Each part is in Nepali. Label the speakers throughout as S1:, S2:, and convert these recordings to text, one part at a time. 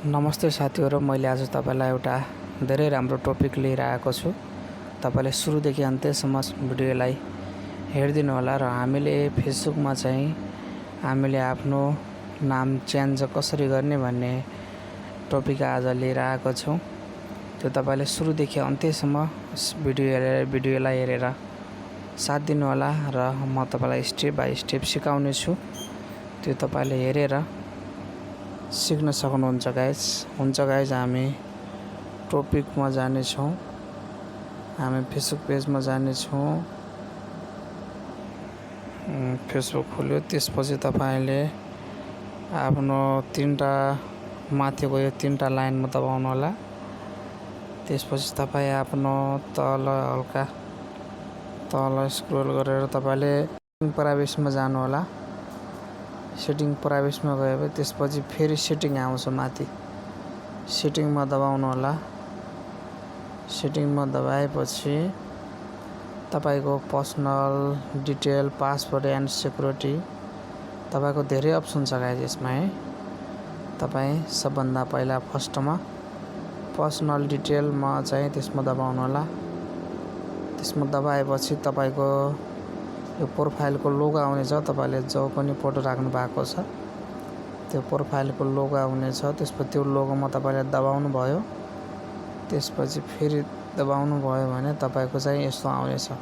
S1: नमस्ते साथीहरु, मैले आज तपाईलाई एउटा धेरै राम्रो टपिक लिएर आएको छु। तपाईले सुरुदेखि अन्त्यसम्म भिडियोलाई हेरिदिनु होला र हामीले फेसबुकमा चाहिँ हामीले आफ्नो नाम चेन्ज कसरी गर्ने भन्ने टपिक आज लिएर आएको छौं। त्यो तपाईले सुरुदेखि अन्त्यसम्म भिडियोलाई हेरेर साथ दिनु होला र म तपाईलाई स्टेप बाइ स्टेप सिकाउने छु। त्यो तपाईले हेरेर सिक्न सक्नुहुन्छ गाइज। हामी टपिकमा जाने छौं। हामी फेसबुक पेजमा जाने छौं। फेसबुक खोल्यो, त्यसपछि तपाईले आफ्नो तीनटा माथिको यो तीनटा लाइनमा दबाउनु होला। त्यसपछि तपाई आफ्नो तल हल्का तल स्क्रोल गरेर तपाईले प्राइभेसीमा जानु होला। सेटिङ प्राइभेसीमा गएपछि त्यसपछि फेरि सेटिङ आउँछ माथि। सेटिङमा दबाउनु होला। सेटिङमा दबाएपछि तपाईको personal detail, password and security तपाईको धेरै अप्सन छ गाइस यसमा है। तपाई सबभन्दा पहिला फर्स्टमा पर्सनल डिटेलमा चाहिँ त्यसमा दबाउनु होला। त्यसमा दबाएपछि तपाईको यो प्रोफाइलको लोगो आउने छ। तपाईले जो पनि फोटो राख्नु भएको छ त्यो प्रोफाइलको लोगो आउने छ। त्यसपछि त्यो लोगोमा तपाईले दबाउनु भयो। त्यसपछि फेरि दबाउनु भयो भने तपाईको चाहिँ यस्तो आउने छ,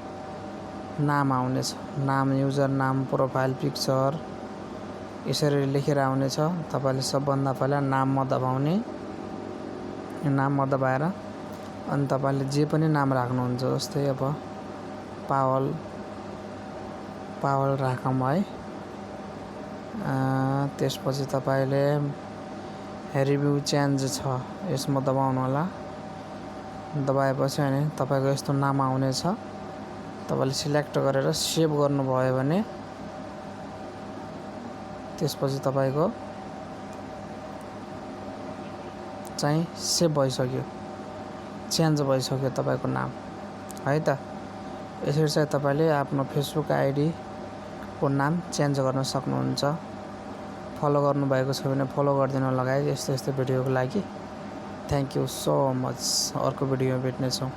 S1: नाम आउने छ। नाम, युजर नाम, प्रोफाइल पिक्चर यसरी लेखेर आउने छ। तपाईले सबभन्दा पहिला नाममा दबाउने। नाममा दबाएर अनि तपाईले जे पनि नाम राख्नुहुन्छ, जस्तै अब पावल राखौं है। त्यसपछि तपाईले रिभ्यू चेन्ज छ, यसमा दबाउनु होला। दबाएपछि अनि तपाईको यस्तो नाम आउने छ। तपाईले सिलेक्ट गरेर सेभ गर्नु भयो भने त्यसपछि तपाईको चाहिँ सेभ भइसक्यो, चेन्ज भइसक्यो तपाईको नाम है त। यसरी चाहिँ तपाईले आफ्नो फेसबुक आइडी को नाम चेन्ज गर्न सक्नुहुन्छ। फलो गर्नु भएको छ भने फलो गरिदिनु होला गाइस। यस्तो भिडियोको लागि थ्यांक यू सो मच। अर्को भिडियोमा भेट्ने छौं।